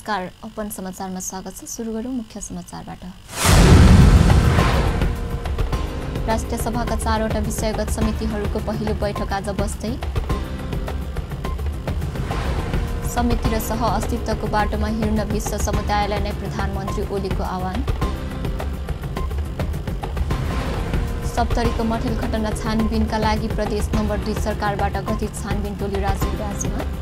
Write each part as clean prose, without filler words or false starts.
नमस्कार, अपन समाचारमा स्वागत छ। सुरु गरौँ मुख्य समाचारबाट। राष्ट्रिय सभाका 4वटा विषयगत समितिहरूको पहिलो बैठक आज बस्दै। समिति र सह अस्तित्वको बाटोमा हिँड्न विश्व समुदायलाई नै प्रधानमन्त्री ओलीको आह्वान। सप्तरीको मठेल घटना छानबिनका लागि प्रदेश नम्बर 2 सरकारबाट गठित छानबिन टोली राजनीतिमा।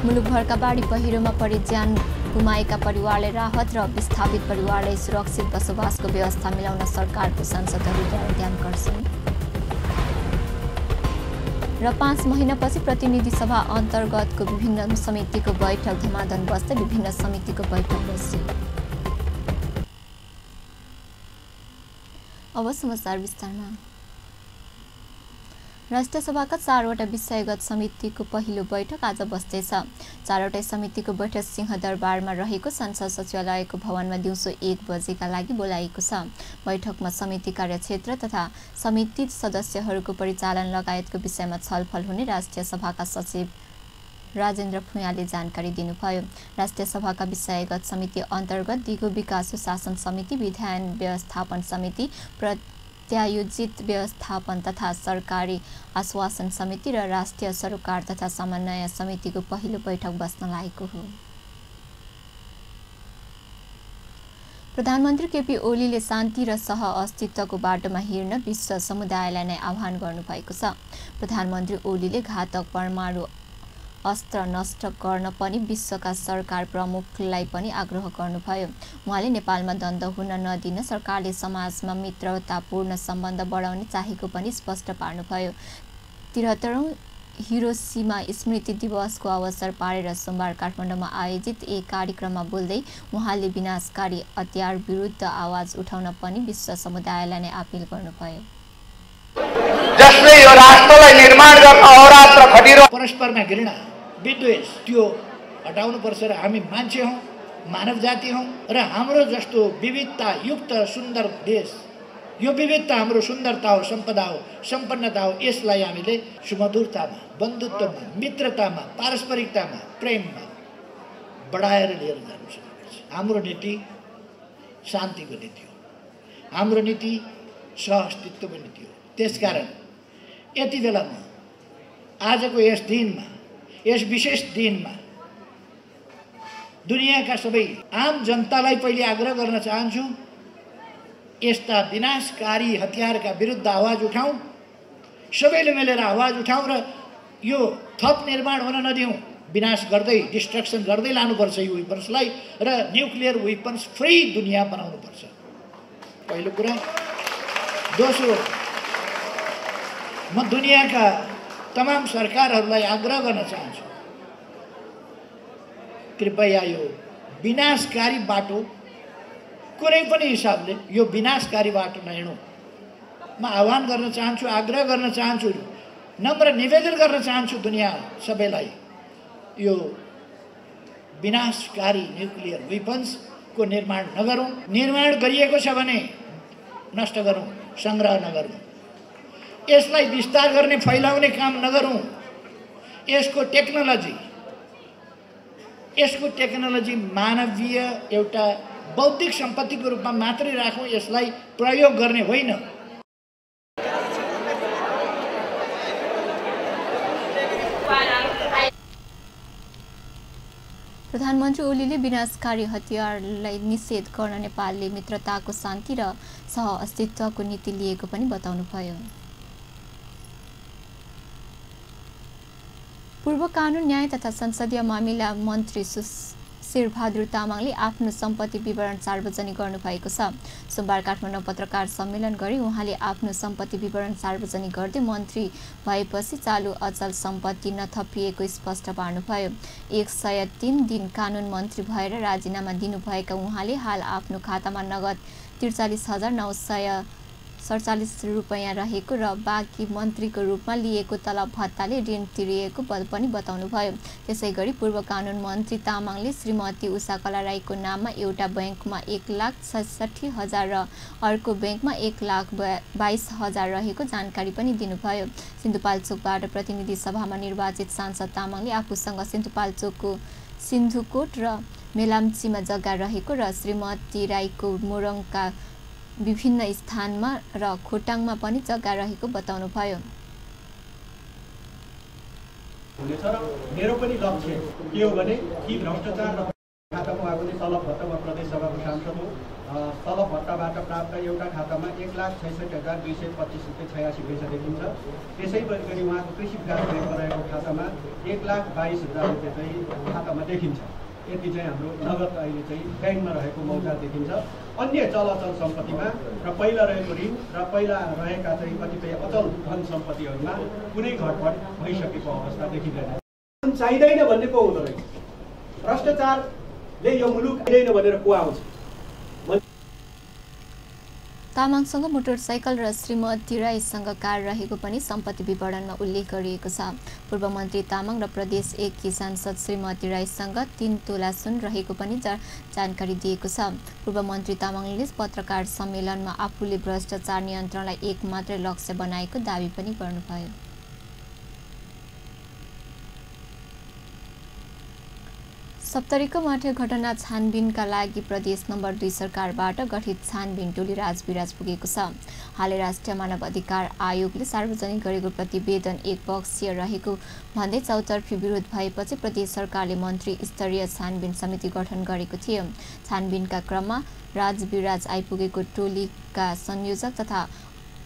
मुलुकभरका बाढी पहिरोमा परि ज्यान गुमाएका परिवारले राहत र विस्थापित परिवारलाई सुरक्षित बसोबासको व्यवस्था मिलाउन सरकारको सांसदहरूद्वारा ध्यानकर्षण। र 5 महिनापछि प्रतिनिधि सभा अन्तर्गतको विभिन्न समितिको बैठक धमाधम बस्दै विभिन्न समितिको बैठक बस्यो। अब समाचार विस्तारमा। राष्ट्रिय सभाका 4वटा विषयगत समितिको पहिलो बैठक आज बस्दैछ। 4वटा समितिको बैठक सिंहदरबारमा रहेको संसद सचिवालयको भवनमा दिउँसो 1 बजेका लागि बोलाइएको छ। बैठकमा समिति कार्यक्षेत्र तथा समिति सदस्यहरूको परिचालन लगायतको विषयमा छलफल हुने राष्ट्रिय सभाका सचिव राजेन्द्र फुयालले जानकारी दिनुभयो। राष्ट्रिय सभाका विषयगत समिति अन्तर्गत दिगो विकास सुशासन समिति, विधायन व्यवस्थापन समिति, प्रत्यायोजित व्यवस्थापन तथा सरकारी आश्वासन समिति र राष्ट्रिय सरोकार तथा समन्वय समितिको पहिलो बैठक बस्न लागेको हो। प्रधानमन्त्री केपी ओलीले शान्ति र सह अस्तित्वको बाटोमा हिँड्न विश्व समुदायलाई नै आह्वान गर्नुभएको छ। प्रधानमन्त्री ओलीले घातक परमाणु अस्त्र नष्ट गर्न पनि विश्वका सरकार प्रमुखलाई पनि आग्रह गर्नुभयो। उहाँले नेपालमा द्वन्द्व हुन नदिन सरकारले समाजमा मित्रतापूर्ण सम्बन्ध बढाउने चाहेको पनि स्पष्ट पार्नुभयो। 73औं हिरोसिमा स्मृति दिवसको अवसर पारेर सोमबार काठमाडौँमा आयोजित एक कार्यक्रममा बोल्दै उहाँले विनाशकारी हतियार विरुद्ध आवाज उठाउन पनि विश्व समुदायलाई नै अपील गर्नुभयो। जसले यो राष्ट्रलाई निर्माण गर्न अहोरात्र खटिरह परस्परमा घृणा विद्वेष त्यो हटाउनु पर्छ र हामी मान्छे हौं, मानव जाति हौं र हाम्रो जस्तो विविधता युक्त सुन्दर देश, यो विविधता हाम्रो सुन्दरता हो, सम्पदा हो, सम्पन्नता हो। यसलाई हामीले सुमधुरतामा, बन्धुत्वमा, मित्रतामा, पारस्परिकतामा, प्रेममा बढाएर लिएर जानु सक्नुपर्छ। हाम्रो नीति शान्तिको नीति हो, हाम्रो नीति सहअस्तित्वको नीति हो। त्यसकारण यति बेलामा आजको यस दिनमा, यस विशेष दिनमा दुनियाँका सबै आम जनतालाई पहिले आग्रह गर्न चाहन्छु, यस्ता विनाशकारी हतियारका विरुद्ध आवाज उठाउँ, सबैले मिलेर आवाज उठाउँ र यो थप निर्माण हुन नदिउँ। विनाश गर्दै, डिस्ट्रक्सन गर्दै लानुपर्छ यो वेपन्सलाई र न्युक्लियर वेपन्स फ्री दुनियाँ बनाउनुपर्छ, पहिलो कुरा। दोस्रो, म दुनियाँका तमाम सरकारहरूलाई आग्रह गर्न चाहन्छु, कृपया यो विनाशकारी बाटो कुनै पनि हिसाबले यो विनाशकारी बाटो नहिँडौँ। म आह्वान गर्न चाहन्छु, आग्रह गर्न चाहन्छु, नम्र निवेदन गर्न चाहन्छु दुनिया सबैलाई, यो विनाशकारी न्युक्लियर वेपन्सको निर्माण नगरौँ। निर्माण गरिएको छ भने नष्ट गरौँ, सङ्ग्रह नगरौँ। यसलाई विस्तार गर्ने, फैलाउने काम नगरौँ। यसको टेक्नोलोजी मानवीय एउटा बौद्धिक सम्पत्तिको रूपमा मात्रै राखौँ, यसलाई प्रयोग गर्ने होइन। प्रधानमन्त्री ओलीले विनाशकारी हतियारलाई निषेध गर्न नेपालले मित्रताको, शान्ति र सह अस्तित्वको नीति लिएको पनि बताउनुभयो। पूर्व कानुन न्याय तथा संसदीय मामिला मन्त्री शेरबहादुर तामाङले आफ्नो सम्पत्ति विवरण सार्वजनिक गर्नुभएको छ। सोमबार काठमाडौँ पत्रकार सम्मेलन गरी उहाँले आफ्नो सम्पत्ति विवरण सार्वजनिक गर्दै मन्त्री भएपछि चालु अचल सम्पत्ति नथपिएको स्पष्ट पार्नुभयो। 103 दिन कानुन मन्त्री भएर राजीनामा दिनुभएका उहाँले हाल आफ्नो खातामा नगद 43,900 47 रुपैयाँ रहेको र बाँकी मन्त्रीको रूपमा लिएको तलब भत्ताले ऋण तिरिएको पनि बताउनुभयो। त्यसैगरी पूर्व कानुन मन्त्री तामाङले श्रीमती उषा कला राईको नाममा एउटा बैंकमा 1,66,000 र अर्को बैंकमा 1,22,000 रहेको जानकारी पनि दिनुभयो। सिन्धुपाल्चोकबाट प्रतिनिधि सभामा निर्वाचित सांसद तामाङले आफूसँग सिन्धुपाल्चोकको सिन्धुकोट र मेलाम्चीमा जग्गा रहेको र श्रीमती राईको मोरङका विभिन्न स्थानमा र खोटाङमा पनि जग्गा रहेको बताउनुभयो। मेरो पनि लक्ष्य के हो भने कि भ्रष्टाचार खातामा आउने तलब भत्तामा प्रदेश सभाको सांसद हो। तलब भत्ताबाट प्राप्त एउटा खातामा 1,66,225 रुपियाँ 86 पैसा देखिन्छ। त्यसै गरी उहाँको कृषि विकास ब्याङ्कमा रहेको खातामा 1,22,000 रुपियाँ चाहिँ खातामा देखिन्छ। यति चाहिँ हाम्रो नगद अहिले चाहिँ ब्याङ्कमा रहेको मौजा देखिन्छ। अन्य चलअचल सम्पत्तिमा र पहिला रहेको ऋण र पहिला रहेका चाहिँ कतिपय अचल धन सम्पत्तिहरूमा कुनै घटबड भइसकेको अवस्था देखिँदैन। चाहिँदैन भन्ने को हुँदो रहेछ। भ्रष्टाचारले यो मुलुक चाहिँदैन भनेर को आउँछ। तामाङसँग मोटरसाइकल र श्रीमती राईसँग कार रहेको पनि सम्पत्ति विवरणमा उल्लेख गरिएको छ। पूर्व मन्त्री तामाङ र प्रदेश 1 की सांसद श्रीमती राईसँग 3 तोला सुन रहेको पनि जानकारी दिएको छ। पूर्व मन्त्री तामाङले पत्रकार सम्मेलनमा आफूले भ्रष्टाचार नियन्त्रणलाई एक मात्र लक्ष्य बनाएको दावी पनि गर्नुभयो। सप्तरीको माठे घटना छानबिनका लागि प्रदेश नम्बर 2 सरकारबाट गठित छानबिन टोली राजविराज पुगेको छ। हालै राष्ट्रिय मानव अधिकार आयोगले सार्वजनिक गरेको प्रतिवेदन एकपक्षीय रहेको भन्दै चौतर्फी विरोध भएपछि प्रदेश सरकारले मन्त्री स्तरीय छानबिन समिति गठन गरेको थियो। छानबिनका क्रममा राजविराज आइपुगेको टोलीका संयोजक तथा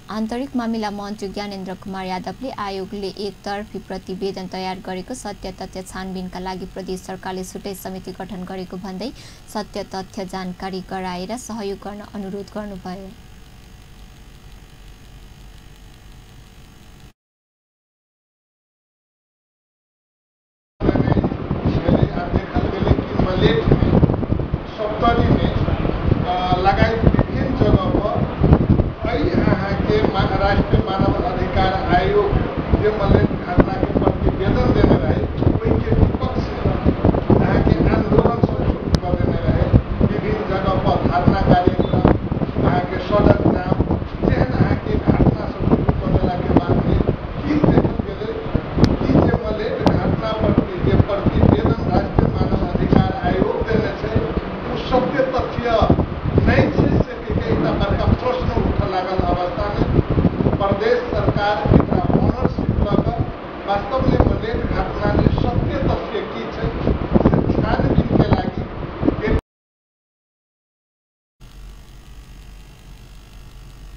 आन्तरिक मामिला मन्त्री ज्ञानेन्द्र कुमार यादवले आयोगले एकतर्फी प्रतिवेदन तयार गरेको सत्य तथ्य छानबिनका लागि प्रदेश सरकारले छुट्टै समिति गठन गरेको भन्दै सत्य तथ्य जानकारी गराएर सहयोग गर्न अनुरोध गर्नुभयो। राष्ट्रीय मानव अधिकार आयोग जो मतलब घटना के प्रतिवेदन देने रहे उनके विपक्ष यहाँ के आंदोलन शुरू कर देने रहे। विभिन्न जगह पर धरना कार्यक्रम यहाँ के सड़क जाम जेहन यहाँ के घटना सब शुरू करने के बाद में की देखल गेले कि जे मतलब घटना प्रति जे प्रतिवेदन राष्ट्रीय मानव अधिकार आयोग देने से वो सत्य तथ्य नहीं से एकटा बड़का प्रश्न उठ लागल अवस्था में प्रदेश सरकार एकटा ओनरशिप लकर वास्तव में मलेट घटना में सत्य तथ्य की छै से छानबीन के लागि।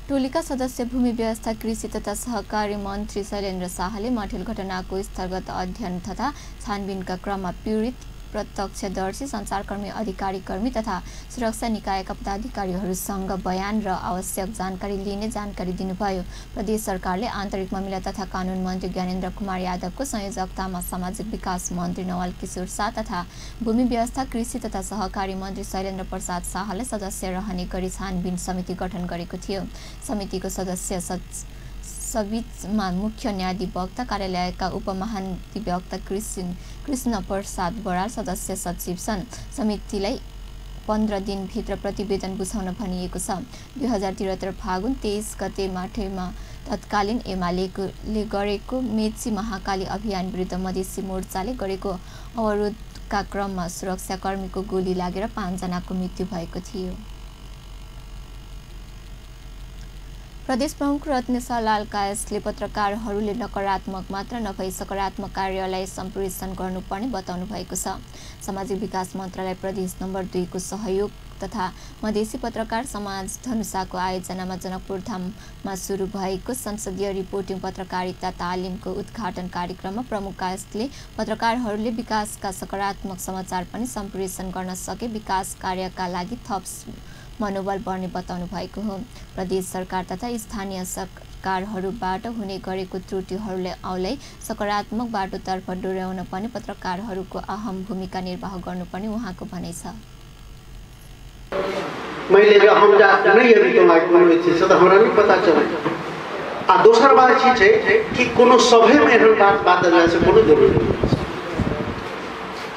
टोलीका सदस्य भूमि व्यवस्था कृषि तथा सहकारी मन्त्री शैलेन्द्र शाहले माठेल घटनाको स्थलगत अध्ययन तथा छानबिनका क्रममा पीडित प्रत्यक्षदर्शी सञ्चारकर्मी अधिकारी कर्मी तथा सुरक्षा निकायका पदाधिकारीहरूसँग बयान र आवश्यक जानकारी लिने जानकारी दिनुभयो। प्रदेश सरकारले आन्तरिक मामिला तथा कानुन मन्त्री ज्ञानेन्द्र कुमार यादवको संयोजकतामा सामाजिक विकास मन्त्री नवल किशोर शाह तथा भूमि व्यवस्था कृषि तथा सहकारी मन्त्री शैलेन्द्र प्रसाद शाहले सदस्य रहने गरी छानबिन समिति गठन गरेको थियो। समितिको सदस्य सबीचमा मुख्य न्यायाधिवक्ता कार्यालयका उपमहाधिवक्ता कृष्ण प्रसाद बराल सदस्य सचिव छन्। समितिलाई 15 दिनभित्र प्रतिवेदन बुझाउन भनिएको छ। 2073 फागुन 23 गते माठेमा तत्कालीन एमालेले गरेको मेची महाकाली अभियान विरुद्ध मधेसी मोर्चाले गरेको अवरोधका क्रममा सुरक्षाकर्मीको गोली लागेर 5 जनाको मृत्यु भएको थियो। प्रदेश प्रमुख रत्नेश्वर लाल कायसले पत्रकारहरूले नकारात्मक मात्र नभई सकारात्मक कार्यलाई सम्प्रेषण गर्नुपर्ने बताउनु भएको छ। सामाजिक विकास मन्त्रालय प्रदेश नम्बर 2 को सहयोग तथा मधेसी पत्रकार समाज धनुषाको आयोजनामा जनकपुर धाममा सुरु भएको संसदीय रिपोर्टिङ पत्रकारिता तालिमको उद्घाटन कार्यक्रममा प्रमुख कायसले पत्रकारहरूले विकासका सकारात्मक समाचार पनि सम्प्रेषण गर्न सके विकास कार्यका लागि थप मनोबल बढ्ने बताउनु भएको हो। प्रदेश सरकार तथा स्थानीय सरकारहरूबाट हुने गरेको त्रुटिहरूलाई औलै सकारात्मक बाटोतर्फ डोर्याउन पनि पत्रकारहरूको अहम भूमिका निर्वाह गर्नुपर्ने उहाँको भनाइ छ। मैले जो हम जा नहीं अभी तो लाइक कोनो चीज से तो हमरा नहीं पता चले। आ दोसर बात चीज है कि कोनो सभे में एहन बात जाए से कोनो जरूरी नहीं।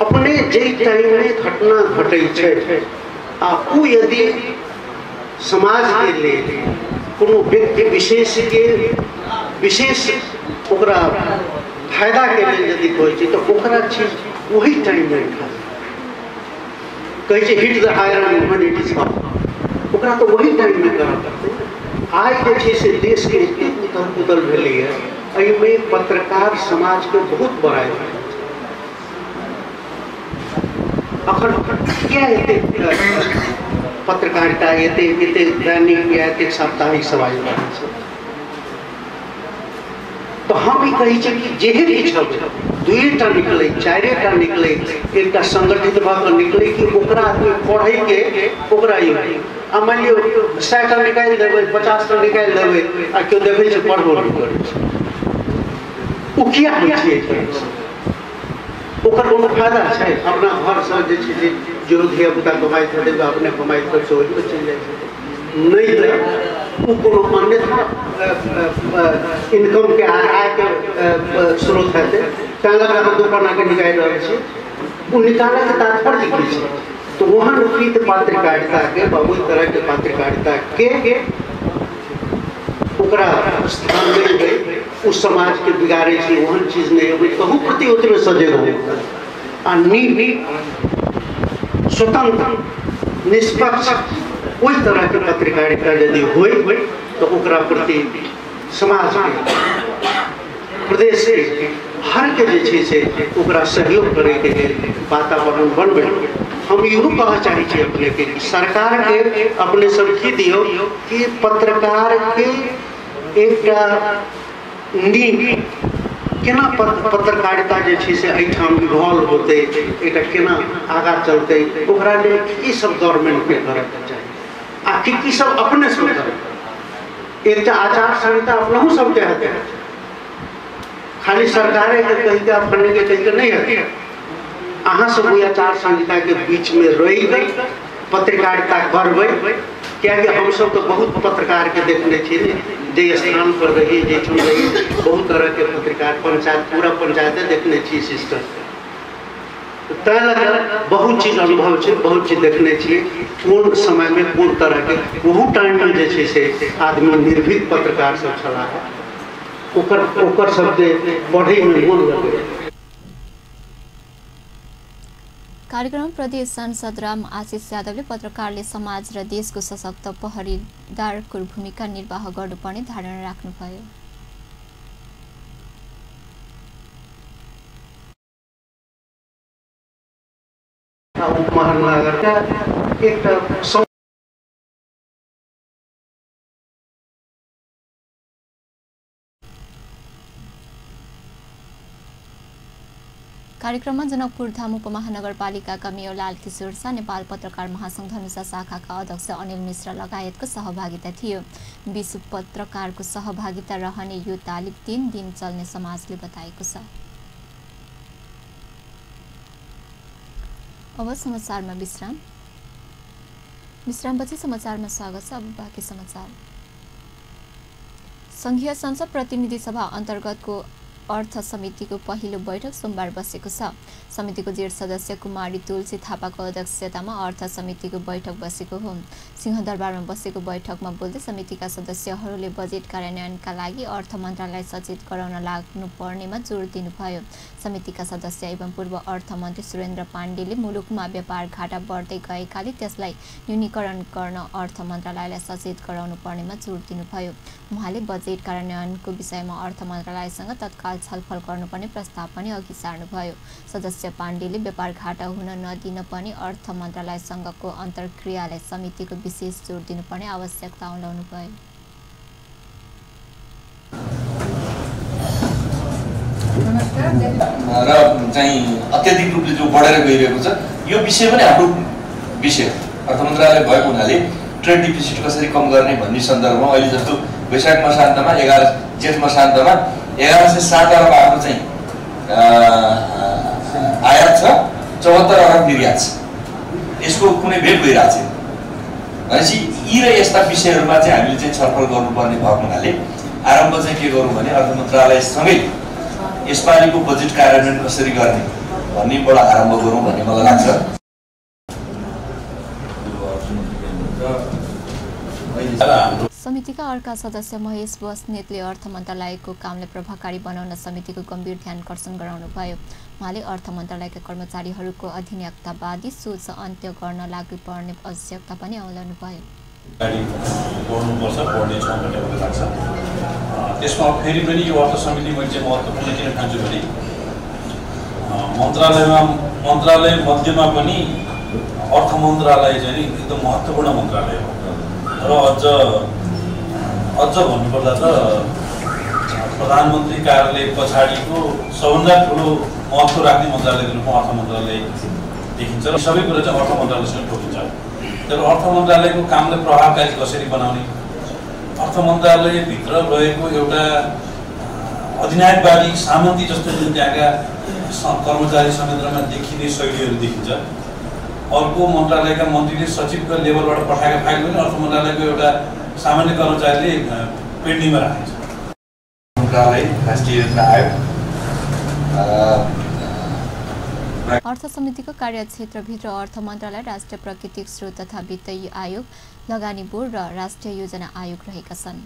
अपने जे टाइम में घटना घटे छै आ उ यदि समाज के लिए कोनो व्यक्ति विशेष के विशेष ओकरा फायदा के लिए यदि कोई चीज तो ओकरा चीज वही टाइम में कहे छै hit the iron when it is hot ओकरा तो वही टाइम में करना पड़ते। आज जे छै से देश के उथल पुथल भेलै है एहिमे पत्रकार समाज के बहुत बड़ा है। अखन क्या एते पत्रकारिता एते दैनिक या एते साप्ताहिक समाज छै तो हम ही कही कि जेहे किछु दुईटा निकले चारिटा निकले एक संगठित भाव निकले कि ओकरा आदमी पढ़े के ओकरा आ मान लियो 100 निकाल देवे 50 निकाल देवे आ क्यों देखे से पढ़बो नहीं करे ओ किया छै ओकर कोनो फायदा छै? अपना घर से जे छै जो धिया पुता कमाई थे अपने कमाई कर से वही चल जाए नहीं तो कोनो अन्यथा इनकम के आय के स्रोत है ताला हम दुकान के निकाल रहे छी उ निकाले के तात्पर्य की छै? तो वहां उचित पत्रकारिता के बहुत तरह के पत्रकारिता के ओकरा स्थान मिल गई उस समाज के बिगाड़े छी वहन चीज नहीं हो कहूँ प्रति उतरे सजग हो आ स्वतंत्र निष्पक्ष कोई तरह के पत्रकारिता यदि होई तो ओकरा प्रति समाज के प्रदेश के हर के जे छै से ओकरा सहयोग करे के वातावरण बनबे। हम इहो कहना चाहे छी अपने के सरकार के अपने सबकी दियो कि पत्रकार के एक नींव केना पत्रकारिता जे छै से एठाम विभल होते एक केना आगा चलते ओकरा ले की सब गवर्नमेंट के करे चाहिए आ की सब अपने से करे। एक आचार संहिता अपना सब कहते हैं खाली सरकारे के कही के अपने के कही के नहीं है अहाँ सब आचार संहिता के बीच में रही गई पत्रकारिता करबे क्या हम सब तो बहुत पत्रकार के देखने छे जे स्थान पर रही जे रही बहुत तरह के पत्रकार पंचायत पूरा पंचायत देखने छी सिस्टम तै लगा बहुत चीज अनुभव है बहुत चीज देखने छी कौन समय में कौन तरह के बहुत टाइम में जे छै से आदमी निर्भीक पत्रकार सब छला है ओकर शब्द पढ़े में मन लगे। कार्यक्रम प्रदेश सांसद राम आशिष यादवले पत्रकारले समाज र देशको सशक्त पहरेदारको भूमिका निर्वाह गर्नुपर्ने धारणा राख्नुभयो। उपमहानगरका एक कार्यक्रममा जनकपुर धाम उपमहानगरपालिकाका मेयर लाल किशोर शाह, नेपाल पत्रकार महासंघ धनुषा शाखाका अध्यक्ष अनिल मिश्र लगायतको सहभागिता थियो। 20 पत्रकारको सहभागिता रहने यो तालिम 3 दिन चल्ने समाजले बताएको छ। अब समाचारमा विश्रामपछि समाचारमा स्वागत छ। अब बाँकी समाचार। संघीय संसद प्रतिनिधि सभा अन्तर्गतको अर्थ समितिको पहिलो बैठक सोमबार बसेको छ। समितिको जेठ सदस्य कुमारी तुलसी थापाको अध्यक्षतामा अर्थ समितिको बैठक बसेको हो। सिंहदरबारमा बसेको बैठकमा बोल्दै समितिका सदस्यहरूले बजेट कार्यान्वयनका लागि अर्थ मन्त्रालय सचेत गराउन लाग्नुपर्नेमा जोड दिनुभयो। समितिका सदस्य एवं पूर्व अर्थमन्त्री सुरेन्द्र पाण्डेले मुलुकमा व्यापार घाटा बढ्दै गएकाले त्यसलाई न्यूनीकरण गर्न अर्थ मन्त्रालयलाई सचेत गराउनु पर्नेमा जोड दिनुभयो। उहाँले बजेट कार्यान्वयनको विषयमा अर्थ मन्त्रालयसँग तत्काल छलफल गर्नुपर्ने प्रस्ताव पनि अघि सार्नुभयो। सदस्य पाण्डेले व्यापार घाटा हुन नदिन पनि अर्थ मन्त्रालयसँगको अन्तर्क्रियालाई समितिको विशेष जोड दिनुपर्ने आवश्यकता औलाउनुभयो। र चाहिँ अत्याधिक रूपले जो बढेर गइरहेको छ यो विषय पनि हाम्रो विषय अर्थ मन्त्रालय भएको हुनाले ट्रेड डिफिसिट कसरी कम गर्ने भन्ने सन्दर्भमा अहिले जस्तो वैशाख मसान्तमा 11 जेठ मसान्तमा 1107 अरब हाम्रो चाहिँ आयात छ, 74 अरब निर्यात छ। यसको कुनै भेट भइरहेको छैन भनेपछि यी र यस्ता विषयहरूमा चाहिँ हामीले चाहिँ छलफल गर्नुपर्ने भएको हुनाले आरम्भ चाहिँ के गरौँ भने अर्थ मन्त्रालयसँगै यसपालिको बजेट कार्यान्वयन कसरी गर्ने भन्नेबाट आरम्भ गरौँ भन्ने मलाई लाग्छ। समितिका अर्का सदस्य महेश बस्नेतले अर्थ मन्त्रालयको कामलाई प्रभावकारी बनाउन समितिको गम्भीर ध्यानकर्षण गराउनुभयो। उहाँले अर्थ मन्त्रालयका कर्मचारीहरूको अधिनायकतावादी सोच अन्त्य गर्न लागि पर्ने आवश्यकता पनि औलाउनुभयो। बढ्नुपर्छ, बढ्नेछौँ भन्ने मलाई लाग्छ। त्यसमा फेरि पनि यो अर्थ समिति मैले चाहिँ महत्त्वपूर्ण किन ठान्छु भने मन्त्रालय मध्येमा पनि अर्थ मन्त्रालय चाहिँ एकदम महत्त्वपूर्ण मन्त्रालय हो र अझ भन्नुपर्दा त प्रधानमन्त्री कार्यालय पछाडिको सबभन्दा ठुलो महत्त्व राख्ने मन्त्रालयको रूपमा अर्थ मन्त्रालय देखिन्छ र सबै कुरा चाहिँ अर्थ मन्त्रालयसँग ठोकिन्छ। तर अर्थ मन्त्रालयको कामलाई प्रभावकारी कसरी बनाउने, अर्थ मन्त्रालयभित्र रहेको एउटा अधिनायकवादी सामन्ती जस्तो जुन त्यहाँका कर्मचारी संयन्त्रमा देखिने शैलीहरू देखिन्छ। अर्को मन्त्रालयका मन्त्रीले सचिवको लेभलबाट पठाएको फाइल पनि अर्थ मन्त्रालयको एउटा सामान्य कर्मचारीले पेन्डिङमा राखेको छ। मन्त्रालय राष्ट्रिय योजना आयोग अर्थ समितिको कार्यक्षेत्रभित्र अर्थ मन्त्रालय, राष्ट्रिय प्राकृतिक स्रोत तथा वित्त आयोग, लगानी बोर्ड र राष्ट्रिय योजना आयोग रहेका छन्।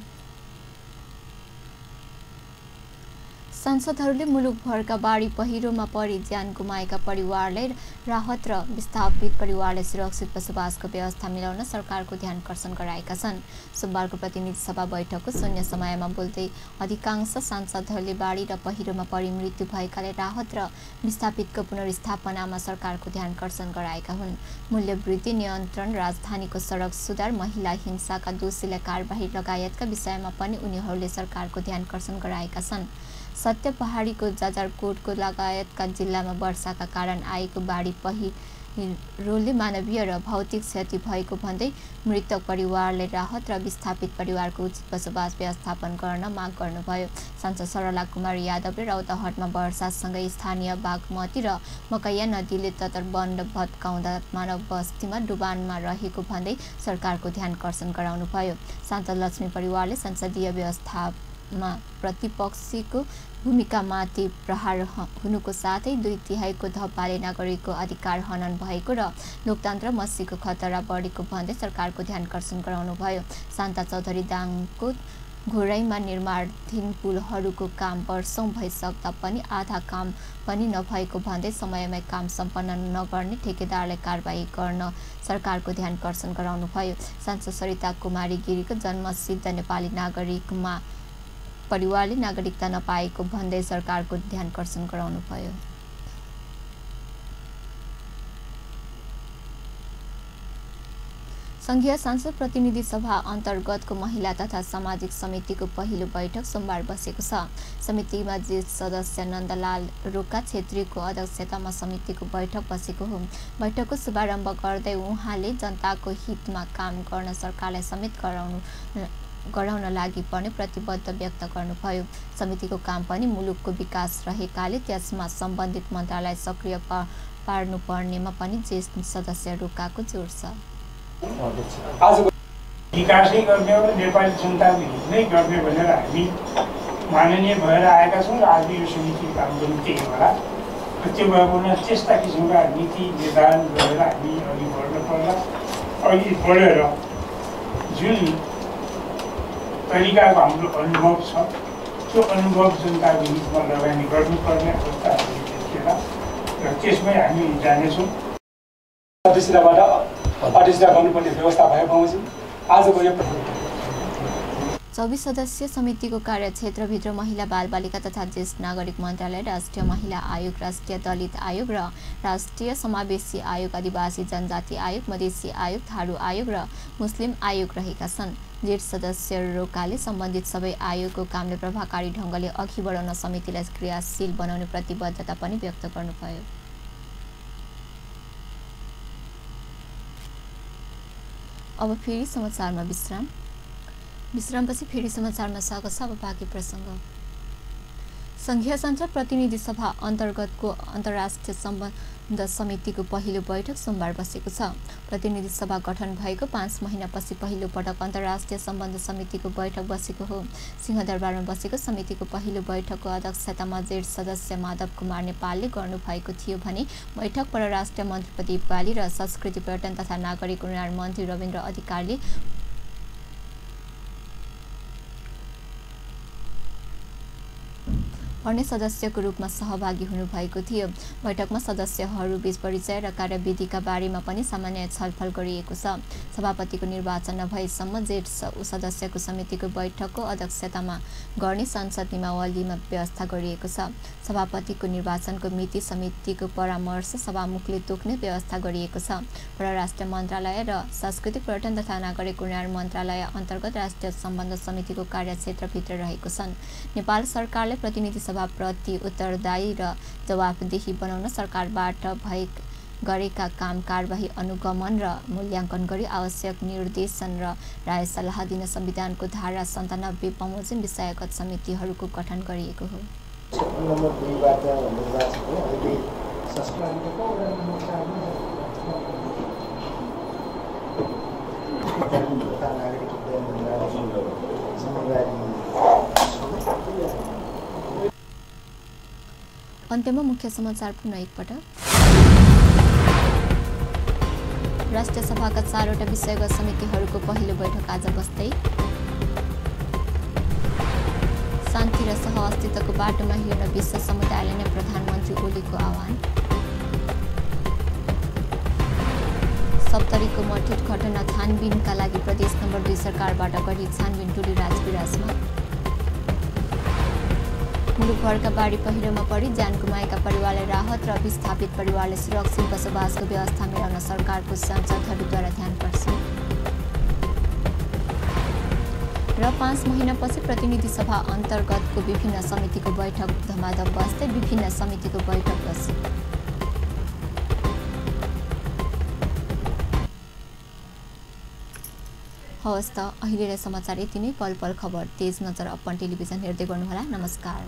सांसदहरूले मुलुकभरका बाढी पहिरोमा परि ज्यान गुमाएका परिवारलाई राहत र विस्थापित परिवारलाई सुरक्षित बसोबासको व्यवस्था मिलाउन सरकारको ध्यानकर्षण गराएका छन्। सोमबारको प्रतिनिधि सभा बैठकको शून्य समयमा बोल्दै अधिकांश सांसदहरूले बाढी र पहिरोमा परि मृत्यु भएकाले राहत र विस्थापितको पुनर्स्थापनामा सरकारको ध्यानकर्षण गराएका हुन्। मूल्य वृद्धि नियन्त्रण, राजधानीको सडक सुधार, महिला हिंसाका दोषीलाई कारबाही लगायतका विषयमा पनि उनीहरूले सरकारको ध्यानकर्षण गराएका छन्। सत्य पहाडीको जाजरकोटको लगायतका जिल्लामा वर्षाका कारण आएको बाढी पहिरोले मानवीय र भौतिक क्षति भएको भन्दै मृतक परिवारलाई राहत र विस्थापित परिवारको उचित बसोबास व्यवस्थापन गर्न माग गर्नुभयो। सांसद सरला कुमार यादवले रौतहटमा वर्षासँगै स्थानीय बागमती र मकैया नदीले तटबन्ध भत्काउँदा मानव बस्तीमा डुबानमा रहेको भन्दै सरकारको ध्यानकर्षण गराउनुभयो। सांसद लक्ष्मी परिवारले संसदीय व्यवस्थामा प्रतिपक्षीको भूमिकामाथि प्रहार हुनुको साथै 2/3 धप्पाले नागरिकको अधिकार हनन भएको र लोकतन्त्र मस्सीको खतरा बढेको भन्दै सरकारको ध्यानकर्षण गराउनुभयो। शान्ता चौधरी दाङको घोराइमा निर्माणाधीन पुलहरूको काम वर्षौं भइसक्दा पनि आधा काम पनि नभएको भन्दै समयमै काम सम्पन्न नगर्ने ठेकेदारलाई कारबाही गर्न सरकारको ध्यानकर्षण गराउनुभयो। सांसद सरिता कुमारी गिरीको जन्मसिद्ध नेपाली नागरिकमा परिवारले नागरिकता नपाएको भन्दै सरकारको ध्यानकर्षण गराउनुभयो। संघीय संसद प्रतिनिधि सभा अन्तर्गतको महिला तथा सामाजिक समितिको पहिलो बैठक सोमबार बसेको छ। समितिमा ज्येष्ठ सदस्य नन्दलाल रोका छेत्रीको अध्यक्षतामा समितिको बैठक बसेको हो। बैठकको शुभारम्भ गर्दै उहाँले जनताको हितमा काम गर्न सरकारलाई समेत गराउन लागि पर्ने प्रतिबद्ध व्यक्त गर्नुभयो। समितिको काम पनि मुलुकको विकास रहेकाले त्यसमा सम्बन्धित मन्त्रालय सक्रिय पार्नुपर्नेमा पनि ज्येष्ठ सदस्य रोकाको जोड छ। आज विकासै गर्ने हो, नेपाली जनताको हित नै गर्ने भनेर हामी माननीय भएर आएका छौँ र आज यो समिति काम पनि त्यही होला। त्यो भएको हुनाले त्यस्ता किसिमका नीति निर्धारण गरेर हामी अघि बढ्न पर्ला। अघि बढेर जुन तरिकाको हाम्रो अनुभव छ त्यो अनुभव जनताको हितमा लगानी गर्नुपर्ने अवस्थाहरू देखिएला र त्यसमै हामी जानेछौँ। अध्यक्षता गर्नुपर्ने व्यवस्था भएको आजको यो 24 सदस्यीय समितिको कार्यक्षेत्रभित्र महिला बालबालिका तथा ज्येष्ठ नागरिक मन्त्रालय, राष्ट्रिय महिला आयोग, राष्ट्रिय दलित आयोग र राष्ट्रिय समावेशी आयोग, आदिवासी जनजाति आयोग, मधेसी आयोग, थारू आयोग र मुस्लिम आयोग रहेका छन्। ज्येष्ठ सदस्य रोकाले सम्बन्धित सबै आयोगको कामले प्रभावकारी ढङ्गले अघि बढाउन समितिलाई क्रियाशील बनाउने प्रतिबद्धता पनि व्यक्त गर्नुभयो। अब फेरि समाचारमा विश्रामपछि फेरि समाचारमा स्वागत छ। अब बाँकी प्रसङ्ग। संघीय संसद प्रतिनिधि सभा अन्तर्गतको अन्तर्राष्ट्रिय समितिको पहिलो बैठक सोमबार बसेको छ। प्रतिनिधि सभा गठन भएको 5 महिनापछि पहिलो पटक अन्तर्राष्ट्रिय सम्बन्ध समितिको बैठक बसेको हो। सिंहदरबारमा बसेको समितिको पहिलो बैठकको अध्यक्षता जेठ सदस्य माधव कुमार नेपालले गर्नुभएको थियो भने बैठक परराष्ट्र मन्त्री प्रदीप वाली र संस्कृति पर्यटन तथा नागरिक उन्नयन मन्त्री रविन्द्र अधिकारीले अन्य सदस्यको रूपमा सहभागी हुनुभएको थियो। बैठकमा सदस्यहरूबीच परिचय र कार्यविधिका बारेमा पनि सामान्य छलफल गरिएको छ। सभापतिको निर्वाचन नभएसम्म जेठ सदस्यको समितिको बैठकको अध्यक्षतामा गर्ने संसद नियमावलीमा व्यवस्था गरिएको छ। सभापतिको निर्वाचनको मिति समितिको परामर्श सभामुखले तोक्ने व्यवस्था गरिएको छ। परराष्ट्र मन्त्रालय र सांस्कृतिक पर्यटन तथा नागरिक उन्नयन मन्त्रालय अन्तर्गत राष्ट्रिय सम्बन्ध समितिको कार्यक्षेत्रभित्र रहेको छन्। नेपाल सरकारले प्रतिनिधि प्रति उत्तरदायी र जवाफदेही बनाउन सरकारबाट गरेका काम कारबाही अनुगमन र मूल्याङ्कन गरी आवश्यक निर्देशन र राय सल्लाह दिन संविधानको धारा 97 बमोजिम विषयगत समितिहरूको गठन गरिएको हो। नम्बर 2 बाट निर्वाचन हो। अहिले अन्त्यमा मुख्य समाचार पुनः एकपटक। राष्ट्रिय सभाका 4वटा विषयगत समितिहरूको पहिलो बैठक आज बस्दै। शान्ति र सहअस्तित्वको बाटोमा हिँड्न विश्व समुदायले नै प्रधानमन्त्री ओलीको आह्वान। सप्तरीको मठित घटना छानबिनका लागि प्रदेश नम्बर 2 सरकारबाट गठित छानबिन टोली राजविराजमा। मुलुकभरका बाढी पहिरोमा परि ज्यान गुमाएका परिवारलाई राहत र विस्थापित परिवारले सुरक्षित बसोबासको व्यवस्था मिलाउन सरकारको सांसदहरूद्वारा ध्यानकर्षण। र 5 महिनापछि प्रतिनिधि सभा अन्तर्गतको विभिन्न समितिको बैठक धमाधम बस्दै विभिन्न समितिको बैठक बसे। हवस् त अहिलेलाई समाचार यति नै। पल पल खबर तेज नजर अपन टेलिभिजन हेर्दै गर्नुहोला। नमस्कार।